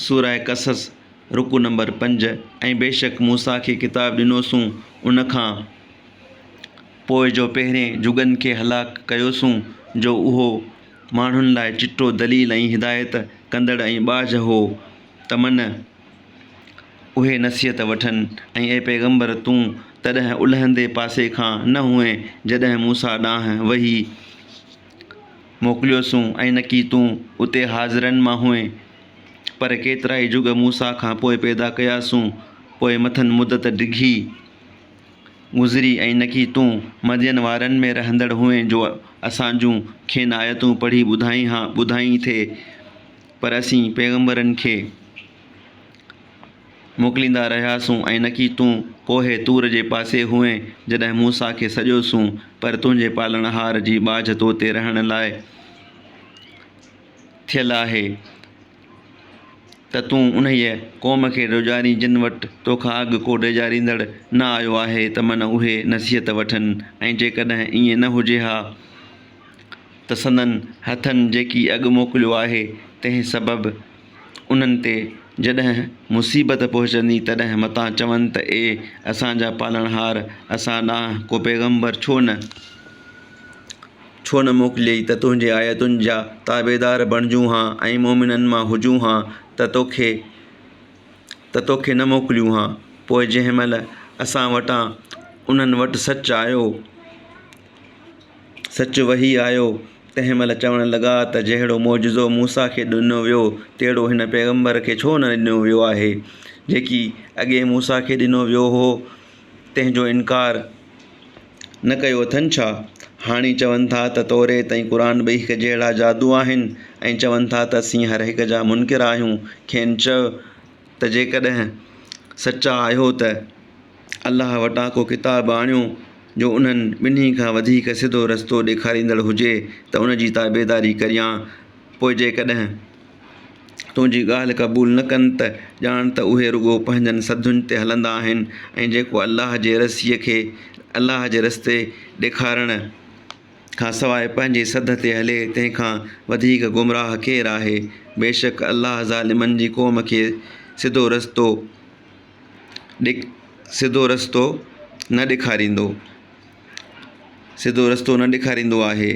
سوره قصص، رڪوع نمبر پنج، ۽ بيشڪ موسيٰ کي ڪتاب ڏنوسون ان کان پوء جو پهرين جڳن کي هلاڪ ڪيوسون جو اهو ماڻهن لاء چٽو دليل ۽ هدايت ڪندڙ ۽ ٻاجهه هو ته من اهي نصيحت وٺن ۽ اي پيغمبر تون تڏهن الهندي پاسي کان نه هئين جڏهن موسيٰ ڏانهن وحي موڪليوسون ۽ نڪي تون اتي حاضرن مان هئين پر ڪيترائي جڳ موسيٰ کان پوء پيدا ڪياسون پوء مٿن مدت ڊگهي گذري ۽ نڪي تون مدين وارن ۾ رهندڙ هئين جو اسان جون کين آيتون پڙهي ٻڌائين ها ٻڌائين ٿي پر اسين پيغمبرن کي موڪليندا رهياسون ۽ نڪي تون ڪوهه طور جي پاسي هئين جڏهن موسيٰ کي سڏيوسون پر تنهنجي پالڻهار جي ٻاجهه تو تي رهڻ لاء ٿيل آهي ته تون انهيء قوم کي ڊيڄارين جن وٽ توکان اڳ ڪو ڊيڄاريندڙ نه آيو آهي ته من اهي نصيحت وٺن ۽ جيڪڏهن ائين نه هجي ها ته سندن هٿن جيڪي اڳ موڪليو آهي تنهن سبب انهن تي جڏهن مصيبت پهچندي تڏهن متان چون ته اي اسان جا پالڻهار اسان ڏانهن ڪو پيغمبر ڇو نه ڇو نه موڪليئي ته تنهنجي آيتن جا تابعدار بڻجون ها ۽ مؤمنن مان هجون ها ته توکي ته توکي نه موڪليون ها. پوء جنهن مهل اسان وٽان انهن وٽ سچ آيو، سچ وحي آيو، تنهن مهل چوڻ لڳا ته جهڙو معجزو موسيٰ کي ڏنو ويو تهڙو هن پيغمبر کي ڇو نه ڏنو ويو آهي؟ جيڪي اڳي موسيٰ کي ڏنو ويو هو تنهن جو انڪار نه ڪيو اٿن ڇا؟ هاڻي چون ٿا ته توريت ۽ قرآن ٻئي هڪ جهڙا جادو آهن ۽ چون ٿا ته اسين هر هڪ جا منڪر آهيون. کين چئه ته جيڪڏهن سچا آهيو ته الله وٽان ڪو ڪتاب آڻيو جو انهن ٻنهي کان وڌيڪ سڌو رستو ڏيکاريندڙ هجي ته ان جي تابعداري ڪريان پوء جيڪڏهن تنهنجي ڳالهه قبول نه ڪن ته ڄاڻ ته اهي رڳو پنهنجن سڌن تي هلندا آهن ۽ جيڪو الله جي رسيء کي الله جي رستي ڏيکارڻ کان سواء پنهنجي سڌ تي هلي تنهن کان وڌيڪ گمراهه ڪير آهي؟ بيشڪ الله ظالمن جي قوم کي سڌو رستو سڌو رستو نه ڏيکاريندو. سڌو رستو نه ڏيکاريندو آهي.